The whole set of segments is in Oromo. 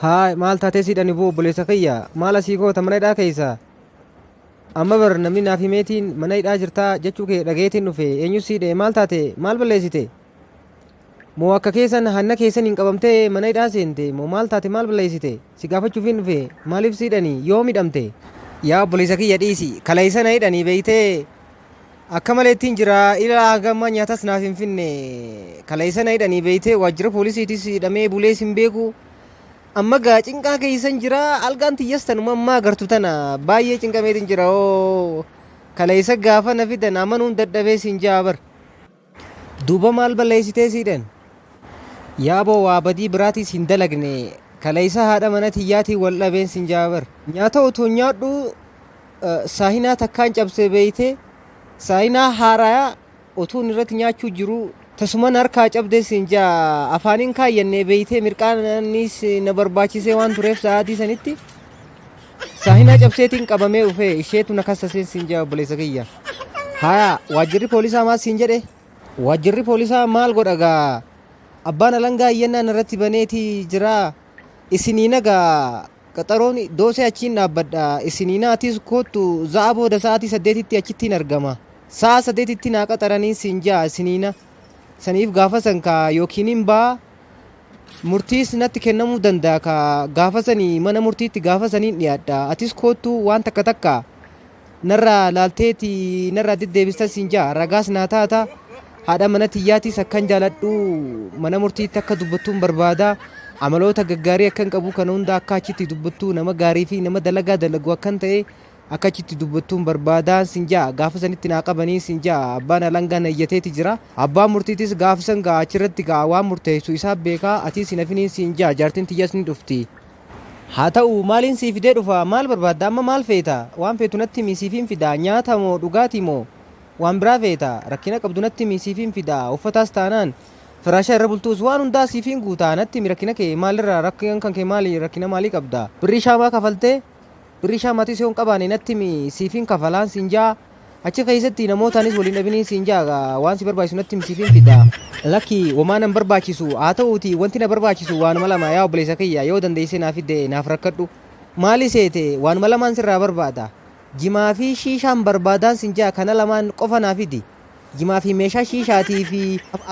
Haa maal taatee siidhani boo obboleessa kiyya maal asii goota mana hidhaa keessa amma bar namni naaf himeetiin mana hidhaa jirtaa jechuu kee dhageetiin dhufe eenyu siidhe maal taate maal balleessite moo akka keessan hanna keessan hin qabamtee mana hidhaa seente moo maal taate maal balleessite si gaafachuufiin dhufe maaliif siidhani yoo midhamte. Yaa obboleessa kiyya dhiisi kaleessa na hidhanii beeytee akka maleettiin jira ilaa hagamma nyaatas naaf hin finne kaleessa na hidhanii beeytee waajjira poolisiitis hidhamee bulees hin beeku. Amma gaa cinqaa keessan jira algaan tiyyas tanuma ammaa agartu tana baay'ee cinqameetiin jira oo kaleessa gaafa na fidan amanuun dadhabee siin jaa bar. Duuba maal balleessitee siidhan? Yaaboo waa badii biraatiis hin dalagne kaleessa haadha mana tiyyaatiin wal dhabeen siin jaa bar. Nyaata otoo nyaadhu saahinaa takkaan cabsee beeytee saahinaa haarayaa otuun irratti nyaachuu jiru tasuman harkaa cabdee siin jaa afaaniin kaayyannee beeytee mirqaanis na barbaachisee waan tureef sa'aatii sanitti saahinaa cabseetiin qabamee dhufee isheetu na kassaseen siin jaa obboleessa kiyya. Haya waajjirri poolisaa maal siin jedhe? Waajjirri poolisaa maal godha gaa? Abbaan alangaa iyyannaan irratti baneeti jira. Isinii nagaa qaxaroon doosee achiin dhaabbadha. Isinii naatis koottu za'a booda sa'aatii 8tti achittiin argama. Sa'a 8tti naa qaxaranii siin jaa isiniina. Saniif gaafa san ka yookiin hin baa murtiis natti kennamuu danda'a ka gaafa sanii mana murtiitti gaafa saniin dhiyaadha. Atis koottu waan takka takka narraa laalteeti narraa deddeebista siin jaa ragaas naa taata. Haadha mana tiyyaatis akkan jaaladhu mana murtiitti akka dubbattuun barbaada. Amaloota gaggaarii akkan qabu kana hunda akka achitti dubbattu nama gaarii fi nama dalagaa dalagu akkan ta'e akka achitti dubbattuun barbaada siin jaa gaafa sanitti naa qabanii siin jaa abbaan alangaa na iyyateeti jira. Abbaan murtiitis gaafa san gaa achirratti gaa waan murteessu isaa beekaa atis hin hafiniin siin jaa jaartiin tiyyas ni dhufti. Haa ta'u maaliin sii fidee dhufa maal barbaadda amma maal feeta waan feetu natti himi siifin fida nyaata moo dhugaatii moo waan biraa feeta rakkina qabdu natti himi siifin fida uffataas taanaan firaasha irra bultuus waan hundaa siifin guutaa natti himi rakkina kee maalirraa rakkin kan kee maali rakkina maalii qabda birrii shaamaa kafaltee birrii shaamaatis yoo hin qabaane natti himi siifin kafalaan siin jaa achi keessatti namootaanis waliin dhabiniin siin jaa waan si barbaachisu natti himi siifin fida. Lakki womaa nan barbaachisu haa ta'uuti wanti na barbaachisu waanuma lama yaa obboleessa kiyya yoo dandeessee naaf fidde naaf rakkadhu. Maali seete waanuma lamaan sirraa barbaada. Jimaa fi shiishaan barbaadaan sin jaa kana lamaan qofa naa fidi. Jimaa fi meeshaa shiishaatii fi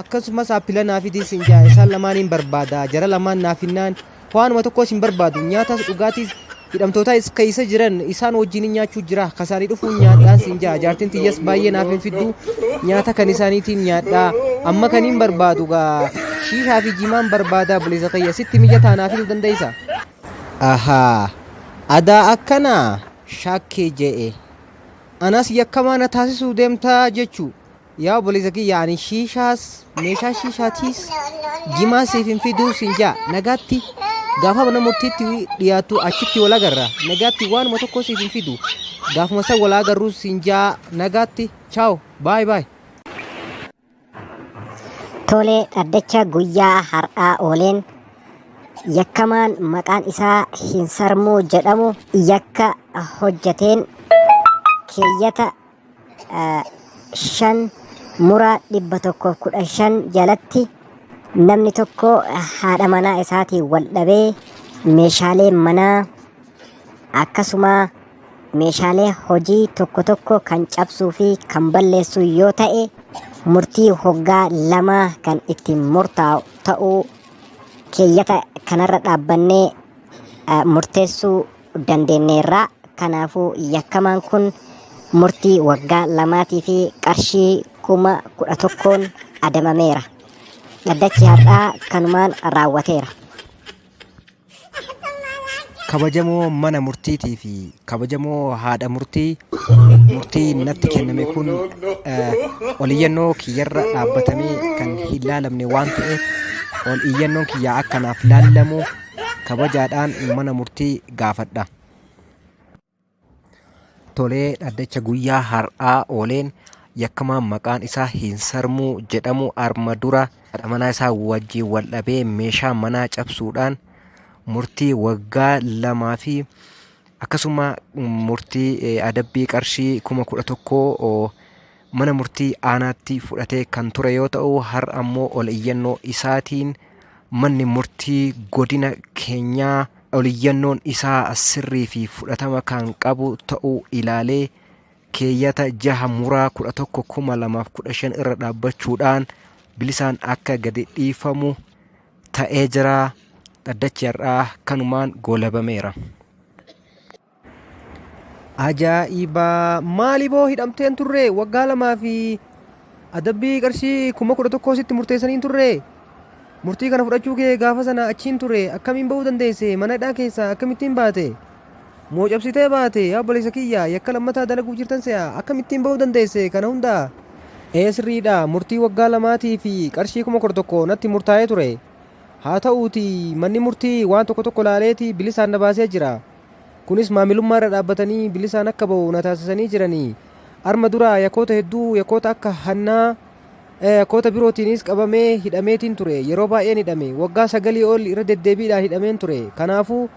akkasumas appila naa fidi sin jaa isaan lamaaniin barbaada jara lamaan naaf finnaan waanuma tokkos hin barbaadu nyaatas dhugaatiis hidhamtoota keessa jiran isaan wajjin nyaachuu jira kasaanii dhufuun nyaadhaan sin jaa jaartiin tiyyas baay'ee naaf hin fiddu nyaata kan isaaniitiin nyaadhaa amma kan hin barbaadu gaa shiishaa fi jimaan barbaada obboleessa kiyya sitti mijataa naaf fiduu dandeessa. Ahaa adaa akkanaa shakkee je'e anas yakkamaa na taasisuu deemtaa jechuu yaa obboleessa kiyya ani shiishaas meeshaa shiishaatiis jimaa siif hin fiduu siin jaa nagaatti gaafa mana murtiitti dhiyaattu achitti wal agarra nagaatti waanuma tokko siif hin fidu gaafuma san wal agarru siin jaa nagaatti chaaw baay baay. Tolee dhaddacha guyyaa har'aa ooleen yakkamaan maqaan isaa hin sarmuu jedhamu yakka hojjateen keeyyata 5 muraa 115 jalatti namni tokko haadha manaa isaatiin wal dhabee meeshaalee manaa akkasuma meeshaalee hojii tokko tokko kan cabsuu fi kan balleessu yoo ta'e murtii hoggaa 2 kan ittiin murtaa'u ta'uu keeyyata kanarra dhaabbannee murteessuu dandeenyeerra. Kanaafuu yakkamaan kun murtii waggaa 2 fi qarshii 11,000 adamameera. Dhaddachi har'aa kanumaan raawwateera. Kabajamoo mana murtiitii fi kabajamoo haadha murtii murtii natti kenname kun ol iyyannoo kiyyarra dhaabbatamee kan hin laalamne waan ta'eef ol iyyannoon kiyyaa akka naaf laallamu kabajaadhaan mana murtii gaafadha. Tolee dhaddacha guyyaa har'aa ooleen yakkamaan maqaan isaa hin sarmuu jedhamu arma dura haadha manaa isaa wajjin wal dhabee meeshaa manaa cabsuudhaan murtii waggaa 2 fi akkasuma murtii adabbii qarshii 11,000 mana murtii aanaatti fudhatee kan ture yoo ta'u har'a ammoo ol iyyannoo isaatiin manni murtii godina keenyaa Oliyyannoon isaa sirrii fi fudhatama kan qabu ta'uu ilaalee keeyyata 6 muraa 11/2015 irra dhaabbachuudhaan bilisaan akka gadi dhiifamu ta'ee jira. Dhaddachi har'aa kanumaan goolabameera. Ajaa'iba! Maali boo hidhamteen turre waggaa 2 fi adabbii qarshii 11,000 sitti murteessanii turre. Murtii kana fudhachuu kee gaafa sana achiin ture akkamiin ba'uu dandeesse mana hidhaa keessaa akkamittiin baate? Moo cabsitee baate yaa obboleessa kiyya yakka lammataa dalaguuf jirtan se'a akkamittiin ba'uu dandeesse kana hundaa? Ee sirriidha murtii waggaa 2 fi qarshii 11,000 natti murtaa'ee ture. Haa ta'uutii manni murtii waan tokko tokko laaleeti bilisaan na baasee jira. Kunis maamilummaa irra dhaabbatanii bilisaan akka ba'u na taasisanii jiranii. Arma dura yakkoota hedduu yakkoota akka hannaa yakkoota birootiinis qabamee hidhameetiin ture. Yeroo baay'een hidhame. Waggaa 9 ol irra deddeebiidhaan hidhameen ture. Kanaafuu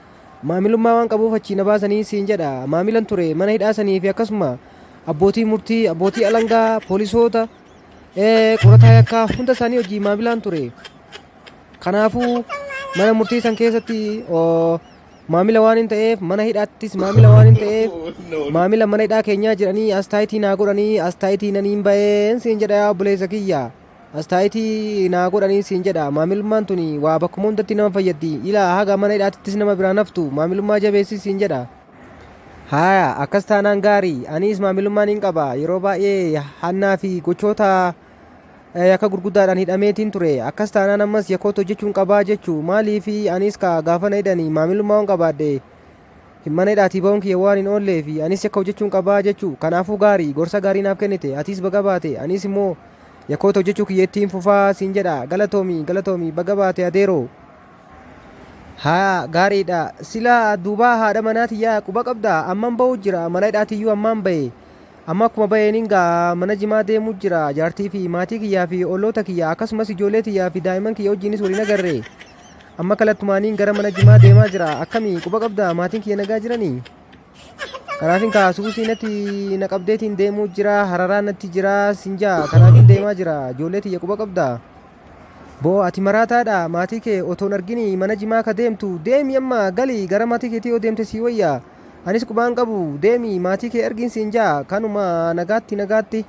maamilummaa waan qabuuf achii na baasanii siin jedha. Maamilan ture mana hidhaa sanii fi akkasuma abbootii murtii, abbootii alangaa, poolisoota, qorataa yakkaa hunda isaanii hojii maamilaan ture. Kanaafuu mana murtii san keessatti maamila waan hin ta'eef mana hidhaattis maamila waan hin ta'eef maamila mana hidhaa keenyaa jedhanii astaayitii naa godhanii astaayitii naniin ba'een siin jedha yaa obboleessa kiyya. Astaayitii naa godhanii siin jedha maamilummaan tuni waa bakkuma hundatti nama fayyaddi ilaa haga mana hidhaatittis nama biraan haftu maamilummaa jabeessi siin jedha. Haaya akkas taanaan gaarii anis maamilummaa niin qaba yeroo baay'ee hannaa fi gochoota yakka gurguddaadhaan hidhameetiin ture akkas taanaan ammas yakkoota hojjechuun qabaa jechuu maaliif anis ka gaafa na hidhanii maamilummaa waan qabaadhe mana hidhaatii ba'uun kiyya waan hin oollee fi anis yakka hojjechuun qabaa jechuu kanaafuu gaarii gorsa gaarii naaf kennite atis baga baate anis immoo yakkoota hojjechuu kiyya ittiin fufaa siin jedha galatoomi galatoomi baga baate adeeroo. Haa gaariidha sila duubaa haadha manaa tiyyaa quba qabda amman ba'uu jira mana hidhaatiyyuu ammaan ba'e amma akkuma ba'eenin gaa mana jimaa deemuu jira jaartii fi maatii kiyyaa fi olloota kiyya akkasumas ijoollee tiyyaa fi daa'imman kiyya wajjiinis waliin agarre amma kallattumaaniin gara mana jimaa deemaa jira akkamii quba qabda maatiin kiyya nagaa jiranii kanaafin kaa suusii natti na qabdeetiin deemuu jira hararaa natti jira sinjaa kanaafin deemaa jira ijoollee tiyya quba qabda. Boo ati maraataadha maatii kee otoon argini mana jimaa ka deemtu deemi amma gali gara maatii keetii yoo deemte sii wayya anis qubaan qabu deemi maatii kee argiin siin jaa kanuma nagaatti nagaatti.